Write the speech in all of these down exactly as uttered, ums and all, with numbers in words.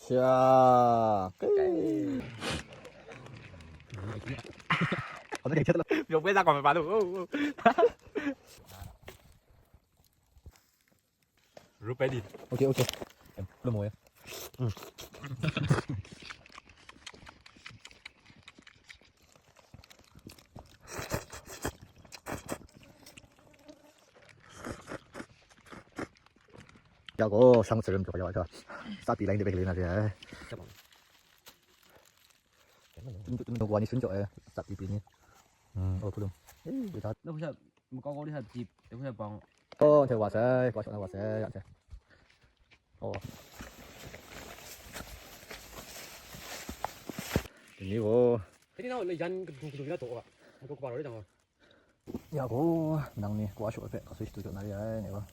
Cha. Yung pwede ako mapalo. Oh, oh. Rup pwede. Okay, okay. Em, belum mau ya. Hmm. Ya ko, sang serem jok ya ka. Sapi lain de bek lena ya. Tum tum tum ko ni sun jok ya. Sapi pi ni. Hmm, oh, belum. Eh, kita. Nang siya, makakaw ni siya, jeep, nang siya bang. Oh, te wa sai, kwa shok na wa sai, ya sai. Oh. Ini wo. Ini na, na yan ka du ka du na to wa. Ko ka pa ro dang wa. Ya ko, nang ni kwa shok pe, ka sui tu jok na ri ai, ne wa.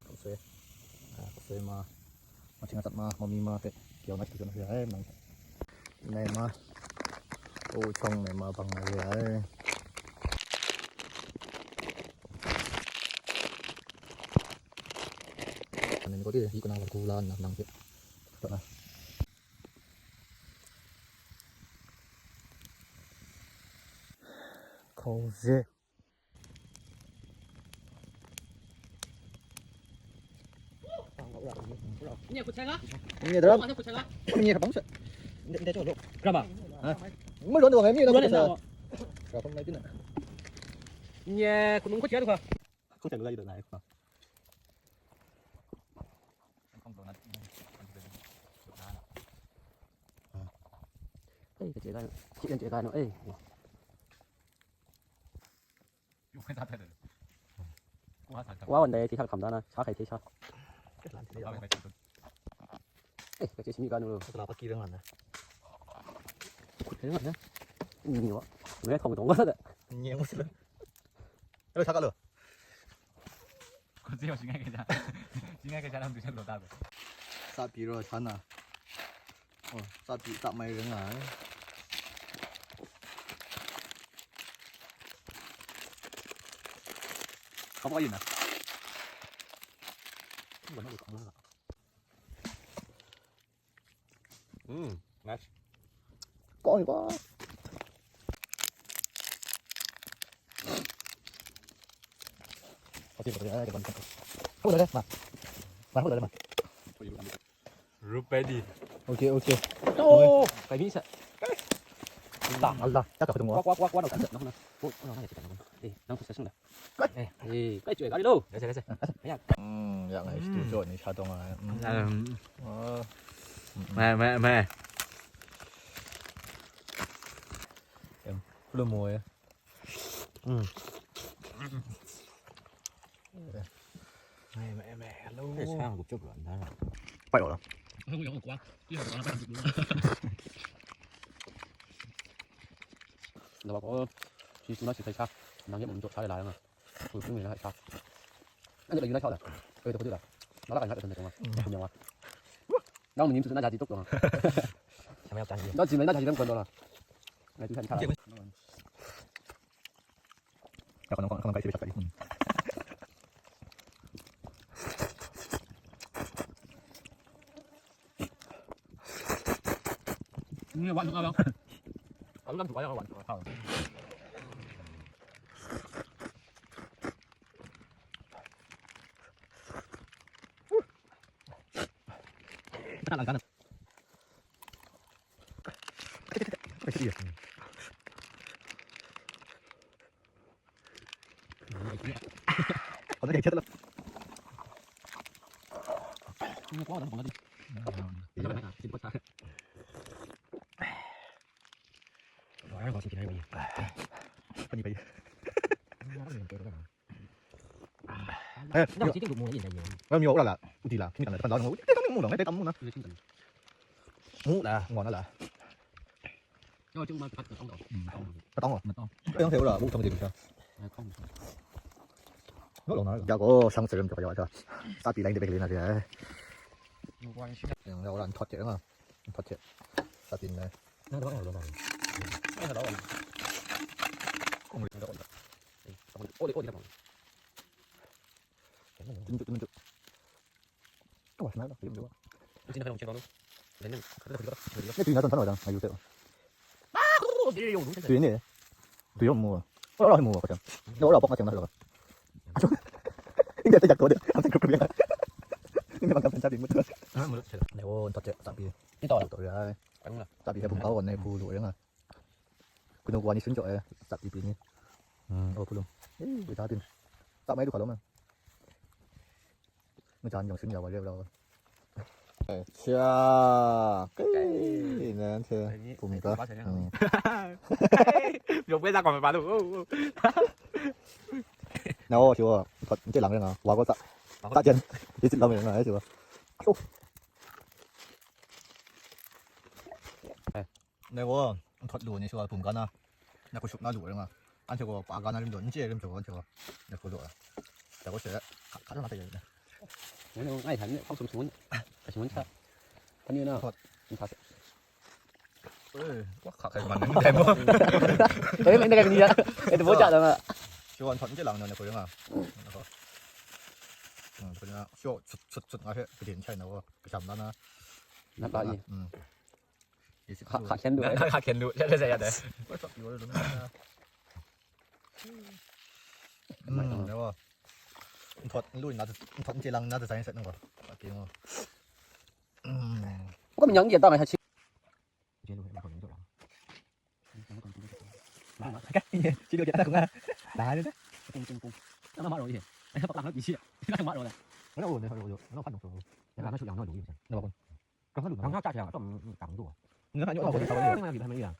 Ka sui. Ah, ka sui ma. Ma ting a tat ma, ma mi ma pe, kiau na tu jok na ri ai, nang. Nai ma. O chong nai ma bang na ri ai. Nang ko ti, hi ko na wa ku la na nang pe. Tat na. Khong ze. Nye ku cheng a? Nye dara. Nye ku cheng a? Nye ka bang se. Nde nde chong lo. Grama. Ha? Mo lo ndo ngai mi na. Lo le na. Ka pang mai pina. Nye ku nung ku chia tu ka. Ku cheng lo lai do na ka. Ei, ka cheka, cheka no, ei. Wa wan dai, ti thak tham da na, cha khai te cha. Ei, ka che simi ka nu. Ka la pa ki rang na. Khut rang na. Ni wa. Me thong dong ka da. Ni mo sila. Hello, thak lo. Ko zai wa shingai kaja. Shingai kaja lam du sha lo ta ko. Sa pi ro cha na. Oh, sa pi sa mai reng ai. Ka pa yin na. Ba na ko ka la. Mm, nice. Kau ni kau. Oke, oke, oke, oke. Hau dah, ma. Ma, hau dah, ma. Rup pwede. Oke, oke. Oh, kai mi sa. Allah, Allah, tak ketemu. Wak, wak, wak, wak, tak ketemu. Oh, oh, ya kita. Eh, nang susah sudah. Eh, eh, kai cuy, kali lo. Biasa, biasa. Ya. Hmm, ya ngai situ jo ni cha dong ai. Hmm. Oh. Mai, mai, mai. Em, belum mau ya. Hmm. Mai, mai, mai. Hello. Eh, sang gup cop lo, nda. Pai lo. Nda ba ko. Si su na si kai cha. Nang ye mun jo cha le la nga. Ku ku ni na cha. Nang ye la yu na cha la. Oi, to ku la. Ma la ka na ka na ko ma. Ku nyang wa. Nang ni su na ja ji tok lo. Sama ya ta ni. Da ji me na ja ji dam ko lo la. Ngai tu san cha. Ya, kau nang, kau nang kai sih, cakap tadi. Hmm. Ni wan tengah bang. Aku kan tu ayah wan tengah. Kanan, kanan. Eh, 那我今天就摸了一下，你。 Ngai mi wa u la la, u di la, hkini kan la, kan la ngai, u di kan mu la, ngai dai tam mu na. Mu la, ngwa na la. Ka tawng wa. Ka tawng wa. Ka tawng de sa. Lo lo na. Ya ko, sang serem ka ya sa. Sa pi lai de bek le na de. Yang ya ora thot de nga. Thot de. Sa tin na. Na da ya lo na. Na da. Kong le da. Oli, oli da. Tunjuk, tunjuk. Awas na, tunjuk. 进来看，我先帮你。人家可能可能可能。那对那算他那张，还有这个。对呢，对，有木啊，我老还木啊，好像。那我老包那行那个。应该在讲多点，他在这边。应该把刚才嘉宾木头。啊，木头。来，我到这，嘉宾。你到了。到了。哎，嘉宾还不高，我那步路人啊。 Kanu wa ni shun jaw e, tsap di pyi ni. Hmm, oh, hpulung. Eh, woi ta tin. Tsap mai du hkalum e. Majan yawng shun ya wa re bra. Eh, cha. Kai, nan the. Pum ka. Hmm. Yawng bai za kawm ba lu. Oh, oh. Na o, chi wa. Thot, nte lang re nga. Wa ko tsap. Tsap jen. Di tsit lam re nga, eh, chi wa. Oh. Nai gaw, nhtawt lu ni shu a, bum ga na, na hku shup na lu ring a, anhte gaw pa ga na rim jaw, n chye rim jaw, anhte gaw, na hku lu a, dai gaw she, hka, hka na tai na. Ngai ngai htan ni, hpang sum sum, ka sum cha. Kan ni na, nhtawt. Nhtawt se. Eh, wa hka kai man ni dai mo. Dai mai na kai ni ya. Eh, de bo cha da ma. Shu a nhtawt n chye lang na, na hku ring a. Na hku. Hmm, hku ring a. Shu chut, chut, chut nga she, ka den chai na gaw, ka sham na na. Na ka i. Hmm. Hka, hka hkyen du. Hka hkyen du. Ya, ya, ya, ya. Nthawt lu na, nthawt n chye lang na, nthawt n chye lang na design set nang gaw. Hka hkyen du. Ko minyang n gyan ta ngai sa chi. Chi lu, chi lu, chi lu. Da, da, da. Kung, kung, kung. Nang ma ro ye. Nang ma ro ye. Nang ma ro ye. Nang ma ro ye. 刚才录的。刚刚架起来了，这么挡住啊。你看，又往回稍微有。那个比他们一样。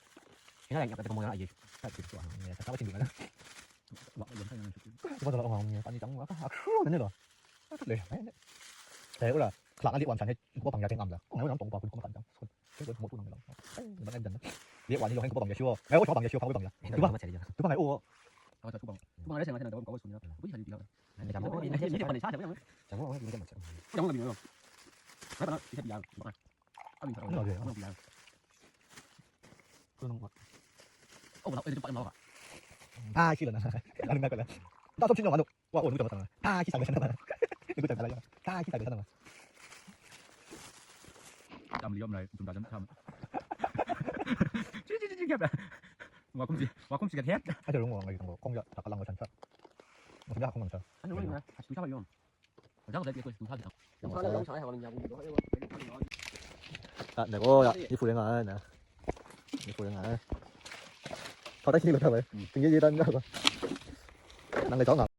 现在两个在摸牙，也在去做啊，也稍微清楚了。我我我我我把你讲我啊，哭的那种。对，哎，那，哎，我说，看俺的晚餐，我帮人家挺俺的，我让东瓜，我帮人家，这个我不能了。哎，你们爱人呢？别玩那种，还不帮人家修，哎，我说帮人家修，他会帮人家，对吧？对吧？哎，我，我说帮，我帮人家修，我不想理解了，不想理解了。 啊，那个呀，你不能啊，那，你不能啊。好歹心里头呗，嗯。挺爷爷的，你知道吧？那个找俺。